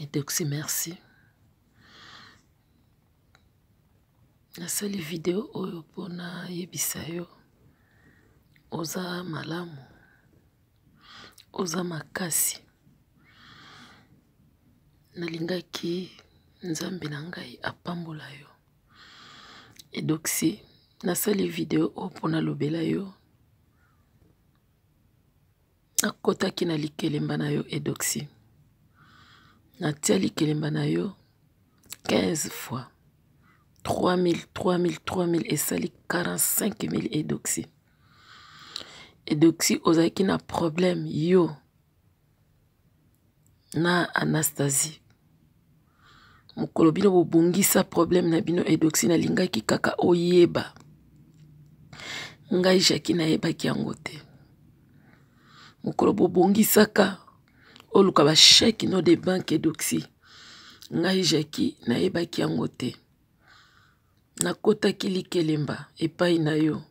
Edoxy merci. Nasali video oyo mpo nayebisa yo oza malamu, oza makasi. Nalingaki Nzambe na ngai apambola yo. Edoxy, nasali video oyo mpo nalobela yo. Nakotaki na likelemba na yo Edoxy. Natia likelemba na yo 15 fois. 3000, 3000, 3000 esali 45000 Edoxy. Edoxy ozalaki na problème yo na Anastasie. Mokolo bino bobongisa problème na bino Edoxy, nalingaki kaka oyeba. Ngai Jackie nayebaki yango te. Mokolo bobongisaka oluka ba chèque no de banque Edoxy, ngai Jackie nayebaki yango te. Nakotaki likelemba epai na yo,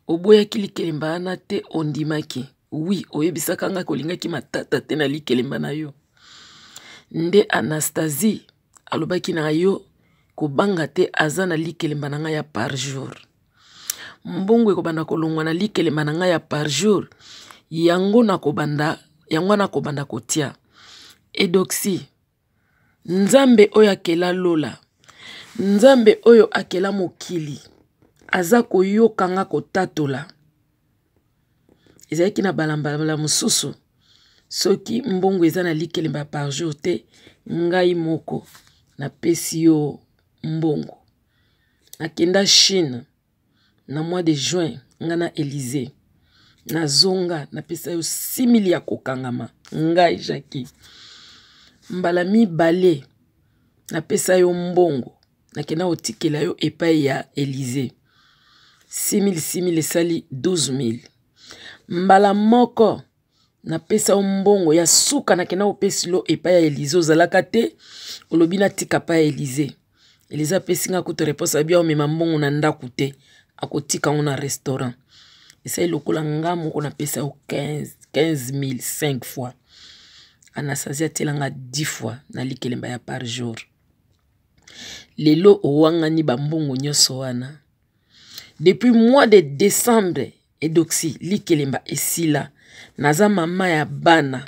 oboyaki likelemba wana te, ondimaki. Oui, oyebisaka ngai kolingaki matata te na likelemba na yo. Nde Anastasie alobaki na yo kobanga te, aza na likelemba na ngai ya par jour. Mbongo ekobanda kolongwa na likelemba na ngai ya par jour, yango nakobanda, yango wana nakobanda kotia. Edoxy, Nzambe oyo akela lola, Nzambe oyo akela mokili, aza koyoka nga kotatola. Ezalaki na balambala mosusu, soki mbongo eza na likelemba par jour te, ngai moko napesi yo mbongo. Nakenda Chine na mois de juin, nga na Elysée. Nazonga, napesa yo 6000 ya kokangama, ngai Jackie. Mbala mibale napesa yo mbongo, nakenda kotikela yo epai ya Elysée. 6000, 6000 esali 12000. Mbala moko napesa yo mbongo ya suka, nakenda kopesa yo epai ya Elysée, ozalaka te, olobi natika epai ya Elysée. Elysée apesi nga kutu réponse, abi omema mbongo na ndako te, akotika yango na restaurant. Esali lokola nga moko napesa yo 15000 5 fois. Anastasie atiela nga 10 fois na likelemba ya par jour. Lelo owangani ba mbongo nyonso wana. Depuis mois de décembre, Edoxy, likelemba esila. Naza mama ya bana.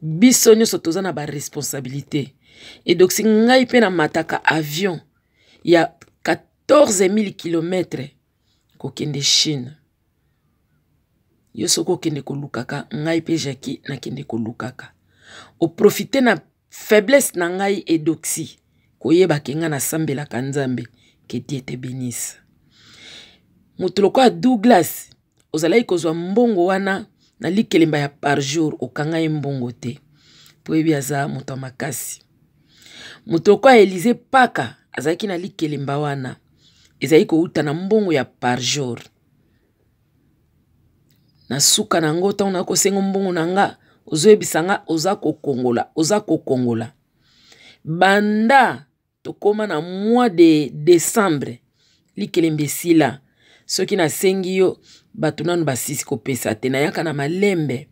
Biso nyonso toza na ba responsabilité. Edoxy, ngai pe na mataka avion ya 14000 kilomètres kokende Chine. Yo soki okende kolukaka, ngai pe Jackie nakende kolukaka. Oprofite na faiblesse na ngai Edoxy, koyeba ke ngai nasambelaka Nzambe, que Dieu te bénisse. Moto lokola Douglas, ozalaki kozwa mbongo wana na likelemba ya par jour, okanga ye mbongo te po yebi aza moto ya makasi. Moto lokola Elysée Paka azalaki na likelemba wana, ezalaki kouta na mbongo ya par jour. Na suka na yango, ntango nakosenga mbongo na nga, ozoyebisa nga oza kokongola, oza kokongola. Banda tokoma na mois de décembre, likelemba esila. Soki nasengi yo, bato nanu basisi kopesa te, nayaka na malembe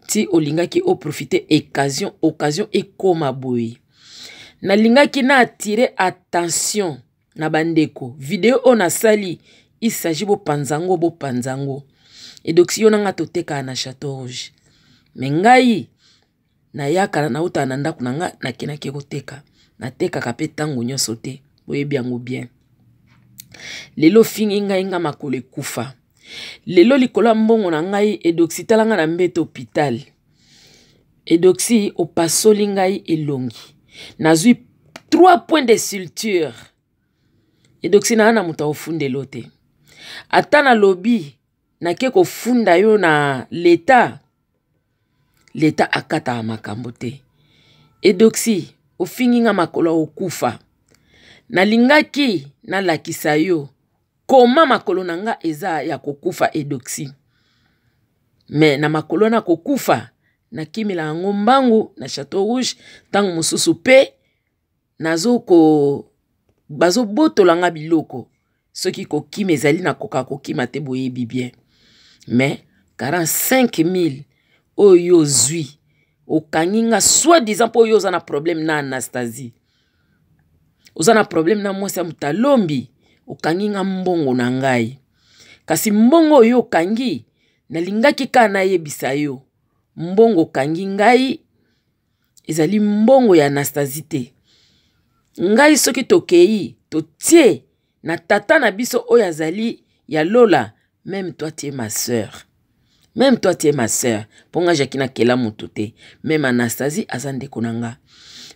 ti olingaki oprofite occasion, occasion ekoma boye. Nalingaki na attirer attention na bandeko. Video oyo nasali, il s'agit bopanza ngo, bopanza ngo. Edoxy, yo na nga totekaka na Château Rouge. Mais ngai nayaka, nautaka na ndako na nga, nakendaki koteka. Natekaka pe tango nyonso te, boyebi yango bien. Lelo fingi ngai nga makolo ekufa. Lelo likolo ya mbongo na ngai, Edoxy, tala nga na mbeto hôpital. Edoxy, opasoli ngai elongi. Nazwi 3 points de suture. Edoxy, na na moto akofundela te. Ata nalobi nake kofunda yo na l'État, l'État akataka makambo te. Edoxy, ofingi nga makolo okufa. Nalingaki nalakisa yo koma makolo na nga eza ya kokufa Edoxy. Mais na makolo na kokufa, nakimela yango mbangu na Château Rouge, ntango mosusu pe bazobotola nga biloko. Soki kokima ezali, nakoka kokima te, boyebi bien. Mais 45000 oyo yo ozwi, Okangi nga soit disant mpo oyo oza na problème na Anastasie, oza na problème na mwasi ya moto alombi, okangi nga mbongo na ngai. Kasi mbongo oyo okangi, nalingaki kaka nayebisa yo, mbongo okangi ngai ezali mbongo ya Anastasie te. Ngai soki tokei totie na tata na biso oyo azali ya lola, même toi tu es ma sœur, même toi tu es ma sœur, mpo nga Jackie nakela motu te, même Anastasie aza ndeko na nga.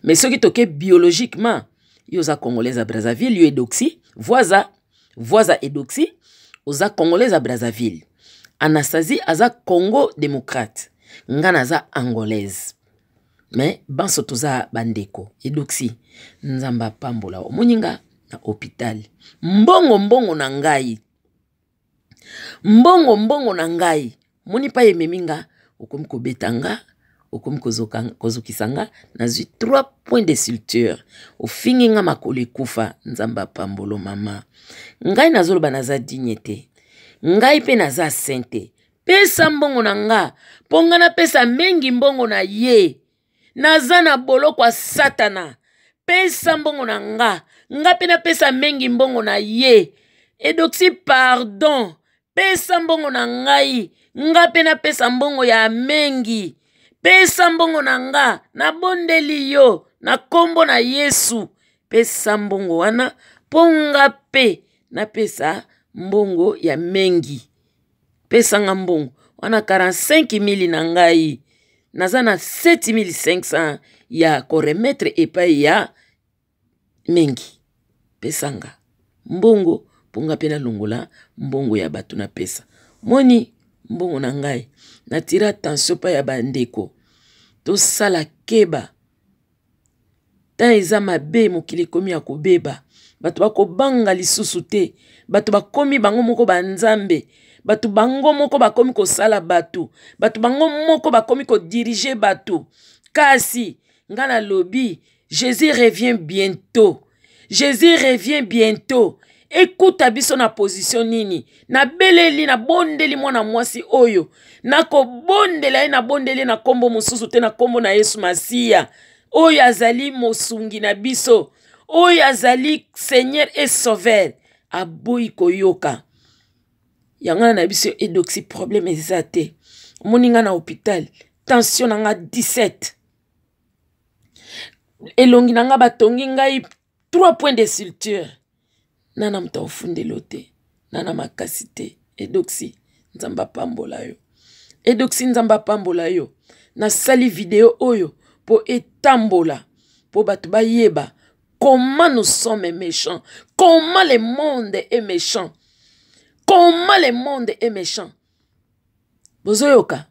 Mais soki toke biologiquement, yo oza congolaise ya Brazzaville, yo Edoxie, voisin voisin Edoxie, oza congolaise ya Brazzaville, Anastasie aza Congo démocrate, nga naza angolaise, mais banso toza bandeko. Edoxie, Nzambe apambola. Omoni nga na hôpital, mbongo mbongo na ngai, mbongo mbongo na ngai, omoni pa ememi nga, okomi kobeta nga, okomi kozokisa nga, nazwi 3 points de suture, ofingi nga makolo ekufa. Nzambe apambolo mama. Ngai nazoloba naza digne te, ngai mpe naza saint te. Pesa mbongo na nga mpo nga napesa mingi mbongo na ye. Naza na boloko ya Satana. Pesa mbongo na nga, nga mpe napesa mingi mbongo na ye. Edoxie, pardon, pesa mbongo na ngai, nga mpe napesa mbongo ya mengi. Pesa mbongo na nga, nabondeli yo na kombo na Yesu. Pesa mbongo wana mpo nga mpe napesa mbongo ya mengi. Pesa nga mbongo wana 45 000 na ngai, naza na 7500 ya koremettre epai ya mingi. Pesa nga mbongo mpo nga mpe nalongola mbongo ya bato napesa. Moni mbongo na ngai, natira attention mpa ya bandeko, tosala keba. Temps eza mabe, mokili ekomi ya kobeba, bato bakobanga lisusu te, bato bakomi bango moko banzambe, bato bango moko bakomi kosala bato, bato bango moko bakomi kodirige bato. Kasi nga nalobi, Jésus revient bientôt, Jésus revient bientôt. Ekuta biso na position nini? Nabeleli, nabondeli mwana mwasi oyo, nakobondela ye, nabondeli ye na nkombo mosusu te, na nkombo na Yesu Masiya, oyo azali mosungi na biso, oyo azali Seigneur et Sauveur. Aboyi koyoka. Yango wana na biso Edoxie, problème eza te. Omoni nga na hôpital, tension na nga 17, elongi na nga batongi ngai 3 points de suture, nana moto akofundela te, nana makasi te. Edoxie, Nzambe apambola yo. Edoxie, Nzambe apambola yo. Nasali video oyo mpo etambola, mpo bato bayeba comment nous sommes méchants, comment le monde est méchant, comment le monde est méchant. Bozoyoka,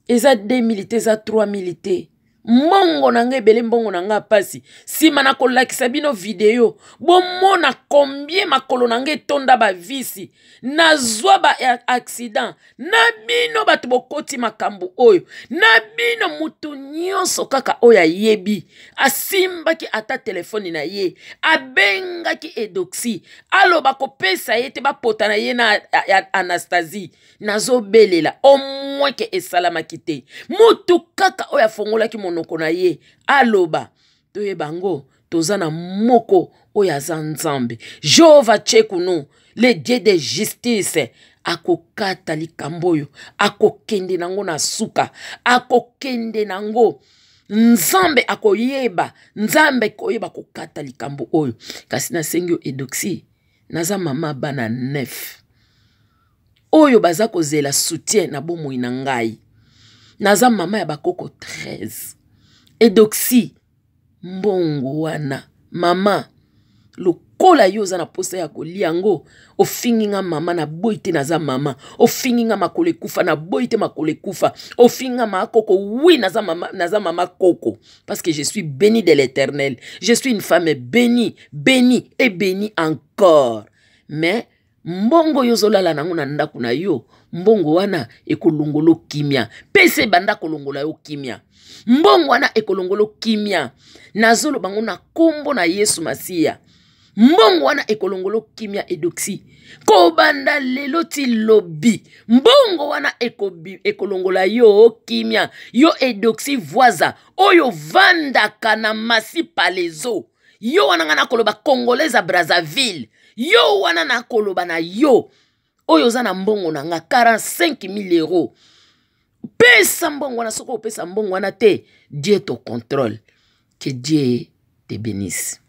eza 2000 te, eza 3000 te. Mbongo na ngai ebele, mbongo na ngai pasi. Nsima na kolakisa bino video, bomona combien makolo na ngai etonda bavisi, nazwa ba accident. Na bino bato bokoti makambo oyo, na bino mutu nyonso kaka oyo ayebi asimbaki ata telefone na ye, abengaki Edoxie, aloba kopesa ye te, bapota na ye na Anastasie. Nazobelela au moins ke esalamaki te. Mutu kaka oyo afongolaki monoko na ye aloba, toyeba yango, toza na moko oyo aza Nzambe, Jehova Tshekunu, le Dieu de justice. Akokata likambo oyo, akokende nango na suka, akokende nango. Nzambe akoyeba, Nzambe koyeba kokata likambo oyo. Kasi nasengi yo Edoxie, naza mama bana 9 oyo baza kozela soutien na bomoi na ngai, naza mama ya bakoko 13. Edoxie, mbongo wana mama, lokola yo oza na posa ya kolia yango, ofingi nga mama, naboyi te, naza mama. Ofingi nga makolo ekufa, naboyi te, makolo ekufa. Ofingi nga mama koko, oui, naza mama, naza mama koko, parce que je suis bénie de l'Éternel, je suis une femme bénie, bénie et bénie encore. Mais mbongo oyo ozolala nango na ndako na yo, mbongo wana ekolongola kimia. Pesa ebanda kolongola yo kimia, mbongo wana ekolongola kimia. Nazoloba ngo na nkombo na Yesu Masiya. Mbongo wana ekolongolo kimia Edoxi. Kobanda lelo ti lobi, mbongo wana ekolongola yo kimia. Yo Edoxi Voiza oyo vandaka na Masi Palezo, yo wana nga nakoloba Congolaise ya Brazzaville, yo wana nakoloba na yo oyo oza na mbongo na nga 45 000 euros, pesa mbongo wana. Soki opesa mbongo wana te, Dieu te contrôle. Que Dieu te bénisse.